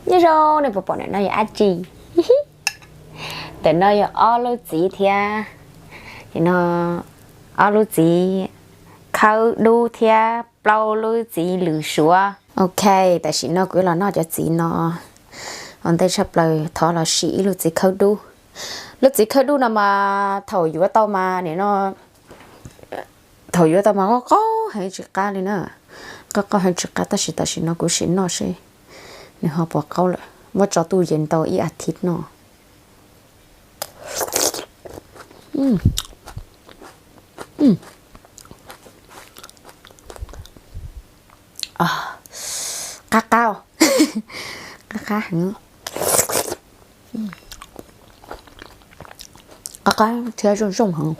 Nyob zoo, nej puas pom ntawm no yog dab tsi? Ntawm no yog ob lub txiv thiab, no, ob lub txiv khawb dub thiab plaub lub txiv lws suav. Ok, tam sim no kuv yuav los noj cov txiv no. Ua ntej tshaj plaws thov los sim ib lub txiv khawb dub. Lub txiv khawb dub no mas thaum yuav tau mas nim no, thaum yuav tau mas qaub qaub heev tsis qab li na. Qaub qaub heev tsis qab, tab sis tam sim no kuv sim noj seb nws ho puas qaub lawm. Muab tsoตู้เย็น tau ib as thiv no. Qab qab, qab qab heev, qab qab thiab zoo zoo heev.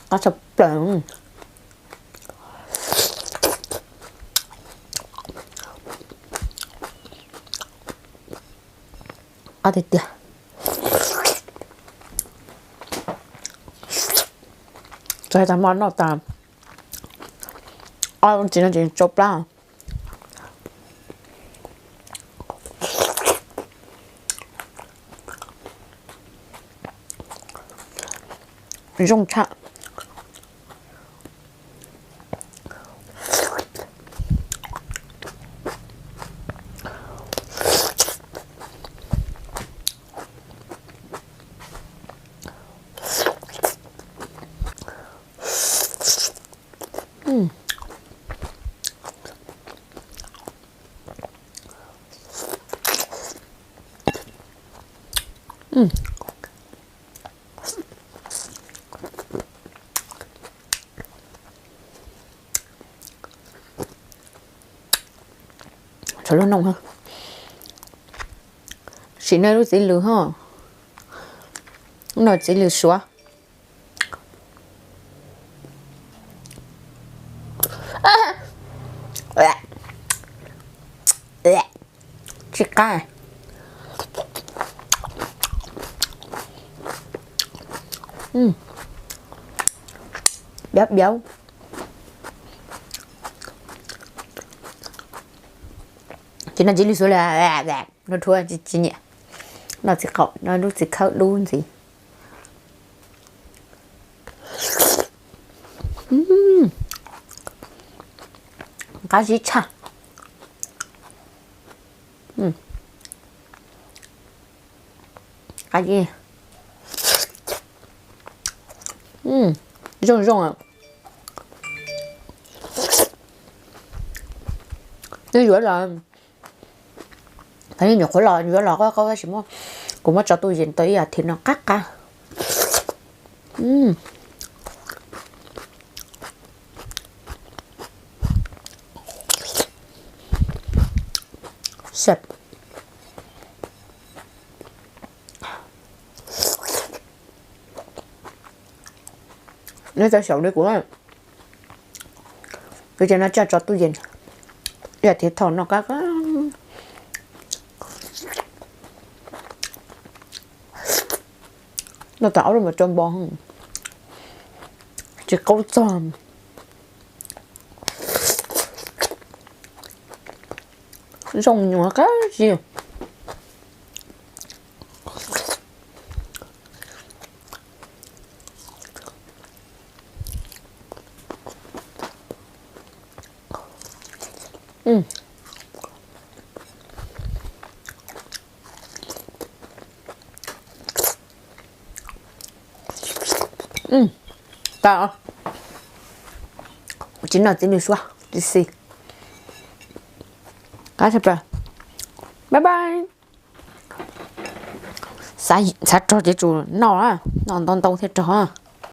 Qab tshaj plaws. Qab tiag tiag. Txog tas hmo noj tas ob txiv no ces tsau plab. Zoo tshaj. Sim no lub txiv lws ho, no txiv lws suav. Tsis qab. Biab biab. Ces no txiv lws suav li, no rhuav tsis nyiam. No txiv qaub, no lub txiv khawb dub ntxiv. Qab zib tshaj. Qab zib. Zoo zoo. Nws yuav los, thaum nyuam qhuav los yuav los qaub qaub tab sis kuv muab tsoตู้เย็น tau ib as thiv no qab qab. Neb tau xyaum li kuv, kuv cov no coj tsoตู้เย็น, ib as thiv thaum no qab qab. Noj tas ob lub mas tso npo, tsis qaub txog. Zoo nyuam qab zib. Tas, tsis noj txiv lws suav tsis xis. Qab tshaj plaws. Bye bye. Xav rog ces tsum noj, noj ntau ntau thiaj rog.